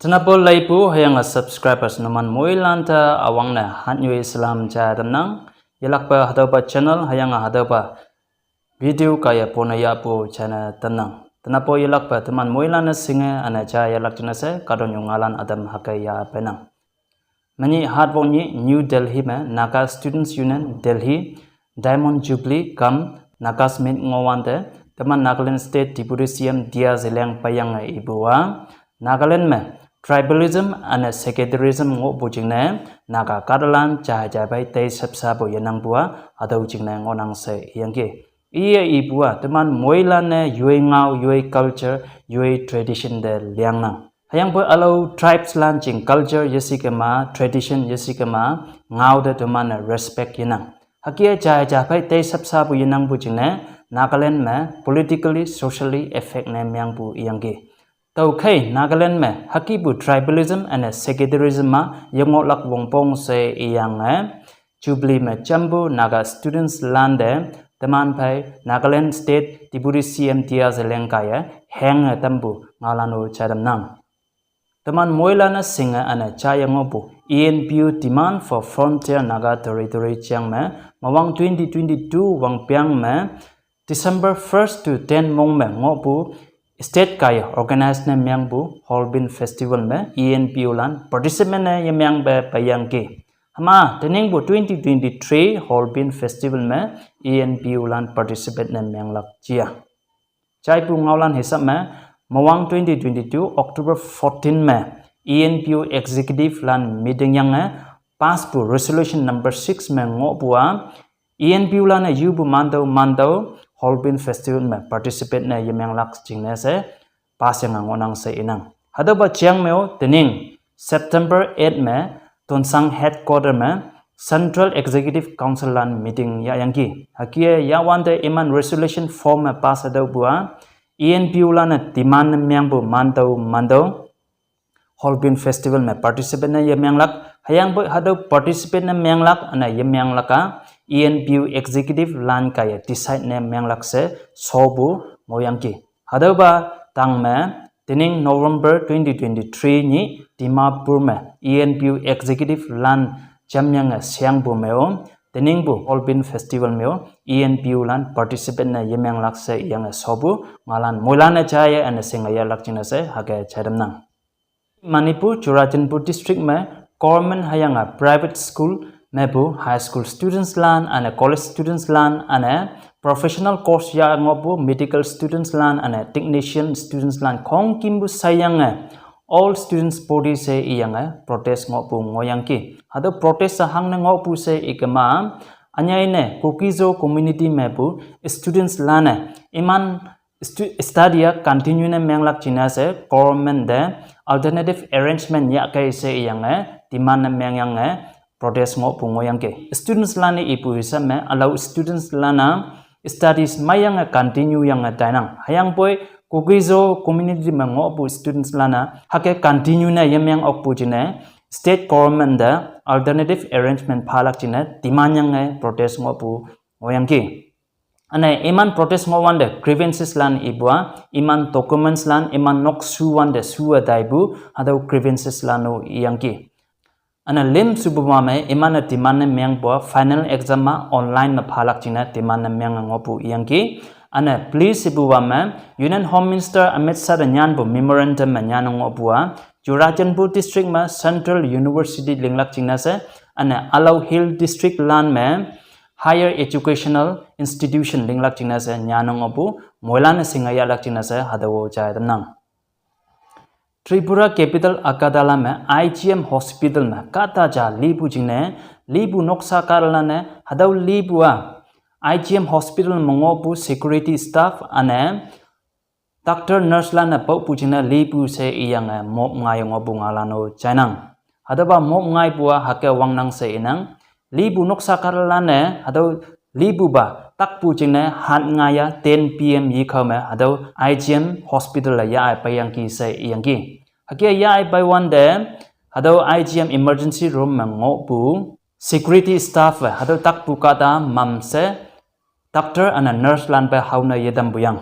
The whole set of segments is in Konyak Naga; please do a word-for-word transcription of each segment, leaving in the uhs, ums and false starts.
Napo laipu hüyange subscribers numan moilan te üwangne hanyu salam ja tamnang. Yelakpe hatüopa channel hüyange hatüopa video kaiye pone yahpu china tamnang. Tenapo yelakpe teman moilan-e shinge üne ja yelak jingne she kahtoknyu ngaolan ütam hüke yah peinang. Menyih hatwok nyih New Delhi me Naga Students Union Delhi Diamond Jubilee cum Nagasmeet ngohwante, teman Nagaland State Deputy C M T R Zeliang peiyange ipu-a, Nagaland me tribalism üne sectarism ngohpu jingne, Naga kahtalan jai jai phei teishapshapu yenangpu-a, hatüo jingne ngohnang she iyangki. Iye ipu-a, teman moilan-e yoi ngao, yoi culture, yoi tradition te liangnang. Hüyangpoi ülao tribes lan jing culture yesikema, tradition yesikema, ngao te teman-e respect yenang. Hüke jai jai phei teishapshapu yenangpu jingne, Nagaland me politically, socially effect ne mengpu iyangki. Tüokhei Nagaland me hükepu tribalism üne sectarism-a yengohlak wongpong she iyange, Jubilee me jampu Naga students lante, teman phei Nagaland State Deputy C M T R Zeliang kaiye henge tampu ngaolan-o jai tamnang. Teman moilan-e shinge üne jaiye ngohpu E N P O demand for Frontier Naga Territory jeang me, Mawang twenty twenty-two wangpeng me, December first to ten mong me ngohpu state kaiye organize ne mengpu Hornbill Festival me E N P O lan participate ne yemengpe peiyangki. Hüma teningpu twenty twenty-three Hornbill Festival me E N P O lan participate ne menglak jiya. Jaipu ngaolan hisap me, Mawang twenty twenty-two October fourteen me E N P O executive lan meeting yange pass pu resolution number six me ngohpu-a, E N P O lan-e yupu mantüo mantüo Hornbill Festival me participate ne yemenglak jingne she pass yange ngohnang she inang. Hatüopa jeang me-o tening September eight me Tuensang headquarter me Central Executive Council lan meeting yahyangki. Hüke yahwante iman resolution four me pass hatüopu-a, E N P O lan-e demand ne mengpu mantüo mantüo Hornbill Festival me participate ne yemenglak, hüyangpoi hatüo participate ne menglak üne yemenglak-a, E N P O executive lan kaiye decide ne menglak she shopu ngohyangki. Hatüopa tang me, tening November twenty twenty-three nyih Dimapur me E N P O executive lan jamyange sheangpu me-o, teningpu Hornbill Festival me-o E N P O lan participate ne yemenglak she iyange shopu ngaolan moilan-e jaiye üne shinge yahlak jingne she hüke jai tamnang. Manipur Churachandpur district me government hüyange private school mepu high school students lan üne college students lan üne professional course yah ngohpu medical students lan üne technician students lan khongkümpu sheyange all students body she iyange protest ngohpu ngohyangki. Hatüo protest-a hangne ngohpu she ikema, ünyei ne Kuki-Zo community mepu students lan-e iman stu-, study-a continue ne menglak jingne she government te alternative arrangement yahkei she iyange demand ne mengyange protest ngohpu ngohyangki. Students lan-e ipu hisap me ülao students lan-a studies meiyange continue yange tainang. Hüyangpoi Kuki-Zo community me ngohpu students lan-a hüke continue ne yemeng okpu jingne state government te alternative arrangement phalak jingne demand yange protest ngohpu ngohyangki. Üne iman protest ngohwante grievances lan ipu-a, iman documents lan iman nok shuwante shuwe taipu hatüo grievances lan-o iyangki. Üne lüm shepupa me iman-e demand ne mengpu-a final exam-a online me phalak jingne demand ne menge ngohpu iyangki. Üne peli shepupa me Union Home Minister Amit Shah te nyanpu memorandum me nyanne ngohpu-a, Churachandpur district me Central University linglak jingne she, üne ülao hill district lan me higher educational institution linglak jingne she nyanne ngohpu moilan-e shinge yahlak jingne she hatüo-o jai tamnang. Tripura capital Agartala me I G M hospital me kahta ja lipu jingne, lipu noksa kahtalan-e hatüo lipu-a I G M hospital me ngohpu security staff üne doctor nurse lan-e paopu jingne lipu she iyange mop ngai ngohpu ngaolan-o jainang. Hatüopa mop ngaipu-a hüke wangnang she inang. Lipu noksa kahtalan-e hatüo lipupa takpu jingne hat ngaiya ten P M yikhao me hatüo I G M hospital-e yah-e peiyangki she iyangki. Hüke yah-e peiwante hatüo I G M emergency room me ngohpu security staff-e hatüo takpu kahta mamshe doctor üne nurse lan pe haone yetampu yang.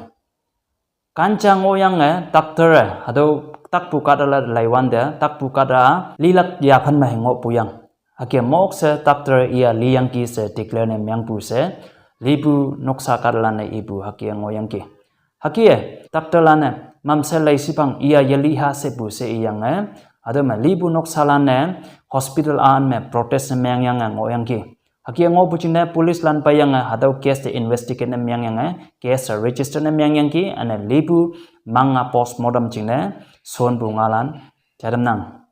Kanja ngohyange doctor-e hatüo takpu kata la laiwante, takpu kata lilak yaphan me he ngohpu yang. Hüke mok she doctor iya liyangki she declare ne mengpu she, lipu noksa kata lan-e ipu hüke ngohyangki. Hüke doctor lan-e, mamshe leishiphang iya yeliha shepu she iyange, hatüo me lipu noksa lan-e hospital an me protest ne mengyange ngohyangki. Hüke ngohpu jingne police lan peiyange hatüo case te investigate ne mengyange, case register ne mengyangki, üne lipu manga postmortem jingne shonpu ngaolan jai tamnang.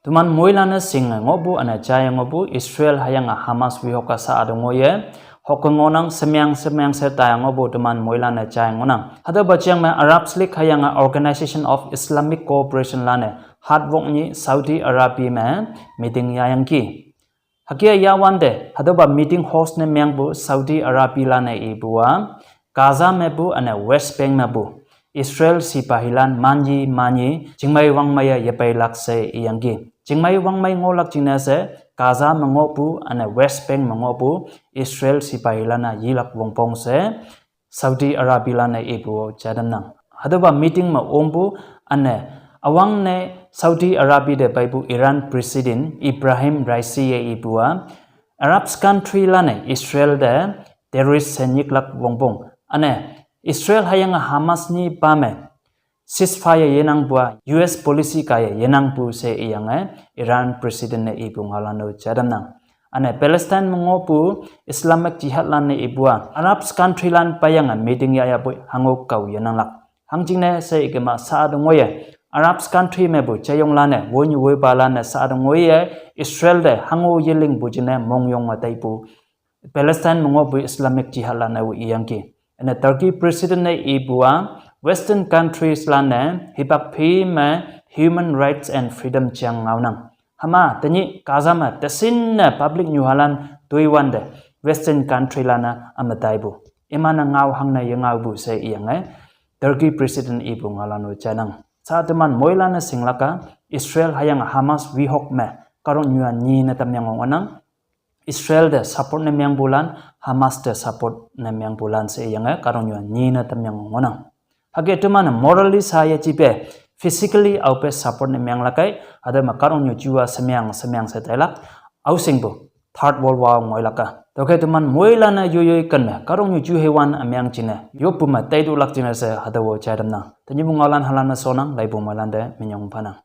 Teman moilan-e shinge ngohpu, üne jaiye ngohpu, Israel hüyange Hamas wehok-a sha-a te ngoiye, hoke ngohnang, semyang semyang she taiye ngohpu teman moilan-e jaiye ngohnang. Hatüopa jeng me Arab League hüyange Organization of Islamic Cooperation lan-e hatwok nyih Saudi Arabia me meeting yahyangki. Hüke yahwante hatüopa meeting host ne mengpu Saudi Arabia lan-e ipu-a, Gaza mepu üne West Bank mepu Israel sipahilan manyi manyi chingmei wangmeiye yepeilak she iyangki. Chingmei wangmei ngohlak jingne she Gaza me ngohpu üne West Bank me ngohpu Israel sipahilan-a yilak wongpong she Saudi Arabia lan-e ipu jai tamnang. Hatüopa meeting me ongpu üne üwangne Saudi Arabia te peipu Iran President Ebrahim Raisi-e ipu-a, Arabs country lan-e Israel te terrorist she nyiklak wongpong, üne Israel hüyange Hamas nyi pa me ceasefire yenangpu-a U S policy kaiye yenangpu she iyange Iran President ne ipu ngaolan-o jai tamnang. Üne Palestine me ngohpu Islamic Jihad lan-e ipu-a, Arabs country lan peiyange meeting yahyapoi hango kao yenanglak. Hangjingne she ikema sha-a te ngoiye, Arabs country mepu jeyonglan-e, wonyu woipalan-e sha-a te ngoiye, Israel te hango yelingpu jingne mongyong me taipu Palestine me ngohpu Islamic Jihad lan-e-o iyangki. Üne Turkey President ne ipu-a, Western countries lan-e hipak phi me human rights and freedom jang ngaonang. Hüma tenyih Gaza me teshinne public nyuhalan toiwante Western country lan-a üme taipu, iman-e ngao hangne yengaopu she iyange Turkey President ipu ngaolan-o jainang. Sha teman moilan-e shinglak-a, Israel hüyange Hamas wehok me kahtoknyu-a nyi ne tamyange ngohnang. Israel te support ne mengpulan, Hamas te support ne mengpulan she iyange kahtoknyu-a nyi ne tamyange ngohnang. Hüke teman-e morally sha yejipe, physically aope support ne menglak kei, hatüo me kahtoknyu ju-a semyang semyang she tailak, aoshingpu Third World War ngoilak-a. Tüokhei teman moilan-e yoiyoi ken me kahtoknyu ju heiwan ümeng jingne yoppu me taitulak jingne she hatüo-o jai tamnang. Tenyihpu ngaolan halan me shonnang, leipu moilante minyong phanang.